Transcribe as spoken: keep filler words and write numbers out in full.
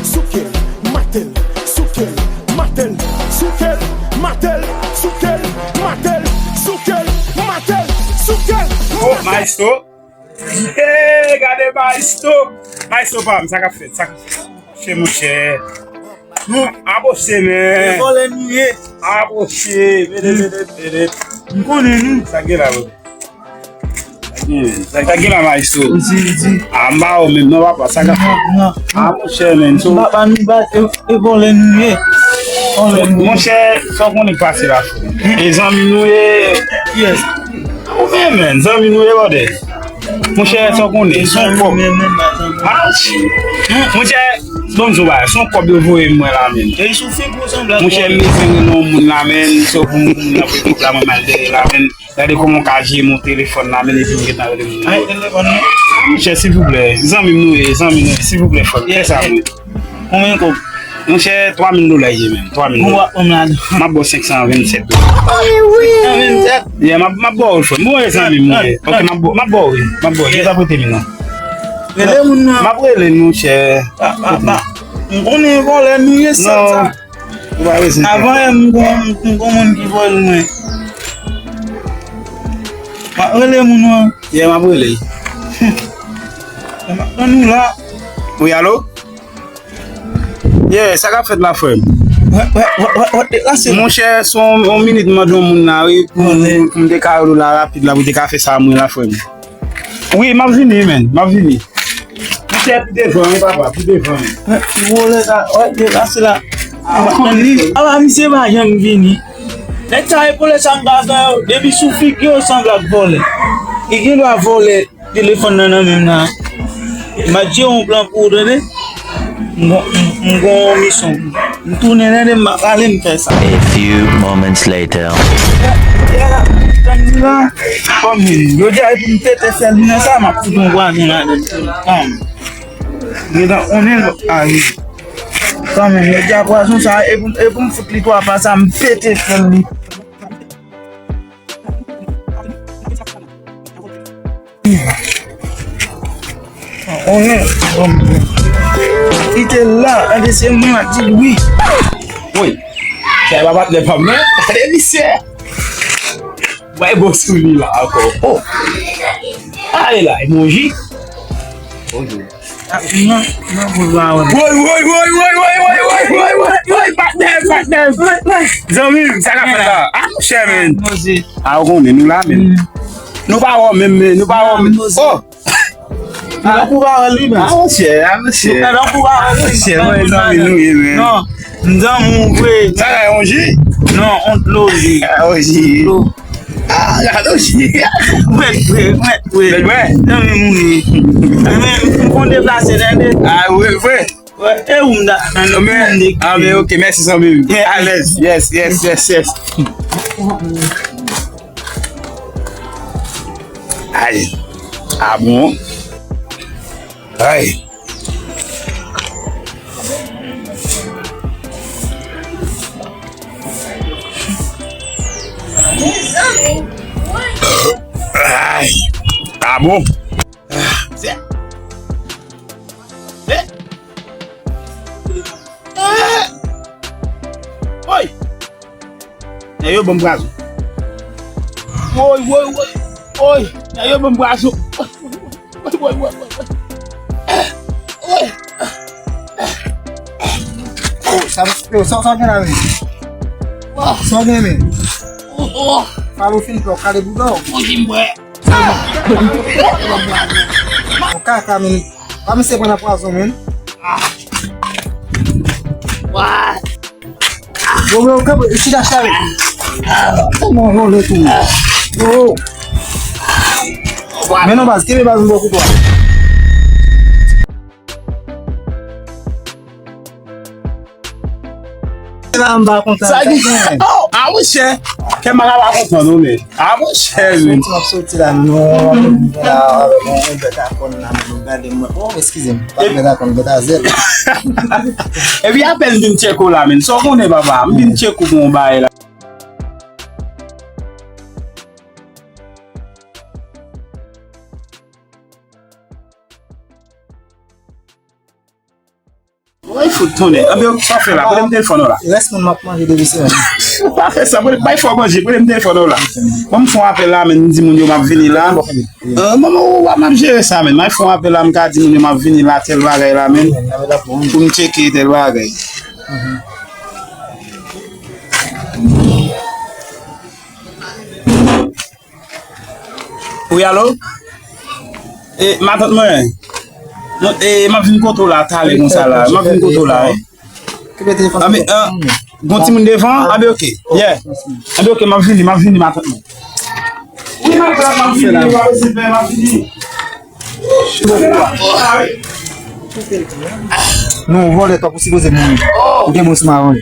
Souke l, mate l, souke l, mate l, souke l, mate l, souke l, mate l, souke l, mate l, souke l, mate l. Oh, maestro. Hey, gade maestro. Maestro pa m, sa k ap fèt, sa k ap fèt. Che monchè. Nou, apwoche, men. E vòlè nou ye. Apwoche, vede, vede, vede. M konnen nou. Sa gen la, bro. Sa gen la, maestro. Di, di. A, m pa ou menm, non, papa, sa ka fè. Non, non. A, monchè, men, so. Papa nou bat, e, e vòlè nou ye. Vòlè nou ye. Monchè, sa w konnen k pase la, frè. E zanmi nou ye. Yes. Ou menm, men, zanmi nou ye, brother. Monchè, sa w konnen, se yon kòb. Monchè, bon, m di w bagay, se yon kòb yo voye mwen la, men. Monchè, m bezwen rele yon moun la, men, se pou moun nan voye kòb la, mwen m al dèyè la, men. Gade kòman w ka jere yon telefòn la, men epi m gentan rele moun nan. Monchè, silvouplè, zanmi m nou ye, zanmi nou ye, silvouplè, frè m, fè sa, mwen. Konbyen kòb? Monchè, twa mil dola ye menm, twa mil dola. Mwen w ap ban m ladan. M ap ba w senk san vennsèt dola. Senk san vennsèt? Yeah, m ap, m ap ba w, frè m. Mwen, zanmi m, mwen. Ok, m ap ba, m ap ba w, wi. M ap ba w, wi. Jis ap rete m nan. Rele moun nan. M ap rele l, monchè. Pa, pa, pa. M konnen vòlè nou ye, sèl sa. Ou pa bezwen pè. Avan yè, m gon, m gon moun ki vòlè mwen. M ap rele moun nan. Yeah, m ap rele. M ap tann ou la. Wi, alo? Yeah, sa k ap fèt la, frè m? Wè, wè, wè, wè, wè, deplase la. Monchè, se yon, yon minit m mande yon moun la, wi, pou, pou m te ka rele w la rapid la, pou te ka fè sa mwen la, frè m. Wi, m ap vini, men, m ap vini. Monchè, pi devan, wi, papa, pi devan, wi. Wè, ti vòlè sa, wè, deplase la. A, misye pa janm vini. Nèg sa, epole sa m pa fè yo, depi sou figi yo sanble ak vòlè. Li gen dwa vòlè. Telefòn nan nan men m nan. M ap jere yon plan pou ou, tande? M gon, m, m gon yon misyon pou ou. M tounen, tande, m ap ale, m fè sa. A few moments later. Tann li la. Kòm jodi a, epi m pete fè l, men sa, m ap fout yon vwazen ladan l. Kòm. Gentan konnen l ap rive. Kòm jodi a, pwazon sa, epi, epi m fout li twa pa sa, m pete fè l li. Onnen, kite l la, tande se mwen ap di l wi. Woy, sa e pa patnè pa m, non? Gade misye. Bay bon sou li la ankò. Oh. Ale la, emoji. Bonjou. Ah, non, non, pou l pa wè. Woy, woy, woy, patnè, patnè. Zanmi m, sa k ap fèt la? Ah, monchè, men. Ah, ou konnen, nou la, men. Nou pa wè menm, men, nou pa wè menm. Oh! Nou pa wè li, men. Ah, monchè, ah, monchè. Nou pa wè li. Monchè, mwen zanmi nou ye, men. Non, m zanmi w vre. Sa la, yon ji? Non, on dlo li. Ah, yon ji. Dlo. Ah, gade yon ji. Mwen vre, mwen vre. Mwen vre. Zanmi m wi. Mwen, m konn deplase, tande. Ah, wi, vre. Wè, e ou m da, nan men, men, ah, men, ok, mèsi, zanmi m. Yeah. Alèz, yes, yes, yes, yes. Ay. Ah bon? Ay. Ay. Ah bon? Ah, se, eh. Eh. Oy. Nèg yo ban m pwazon. Woy, woy, woy. Woy, nèg yo ban m pwazon. Woy, woy, woy, woy, woy. Woy. Oh, sa, sa, sa w gen la, men? Sa w gen, men? Oh, oh. Falo fin pè w kale bouda w. Mwen ki m bwè. Yon kaka, men. Pa misye pran nan pwazon, men. Wa. Bon, men, ou kanpe, chita chita. Kòman w vole tou? Oh. Men non, baz, kenbe baz, m ba w kouto a. La, m pa kontan. Sa ki, oh, ah, monchè. Kè m pa ka pa kontan, non, men. Ah, monchè, men. Soti, m ap soti la, non, m ap vin la, avèk yon bèt a kòn la, men, gade mwen. Oh, eskize m. Pa bèt a kòn, bèt a zèl. Epi apèn m vin tcheke w la, men. Sa w konnen, papa? M vin tcheke w pou yon bagay la. Ay, fout tounen. Anben, sa w fè la? Prete m telefòn ou la. Rès moun m ap manje depi semèn. Pa fè sa, prete, bay fò manje, prete m telefòn ou la. Ban m fè yon apèl la, men m di moun yo m ap vini la. Euh, mwen, ou, ou, m ap jere sa, men. Bay fè yon apèl la, m ka di moun yo m ap vini la, tèl bagay la, men. Pou m tcheke tèl bagay. Wi, alo? E, matant mwen. Non, e, m ap vin kote w la, talè konsa la. M ap vin kote w la, wi. Anben, ah, gon timoun devan? Anben, oke. Yeah. Anben, oke, m ap vini, m ap vini, matant mwen. Wi, matant, m ap vini, m ap vini, m ap vini. Non, vòlè, tankou sipoze mouri. Ou gen moun sou maron.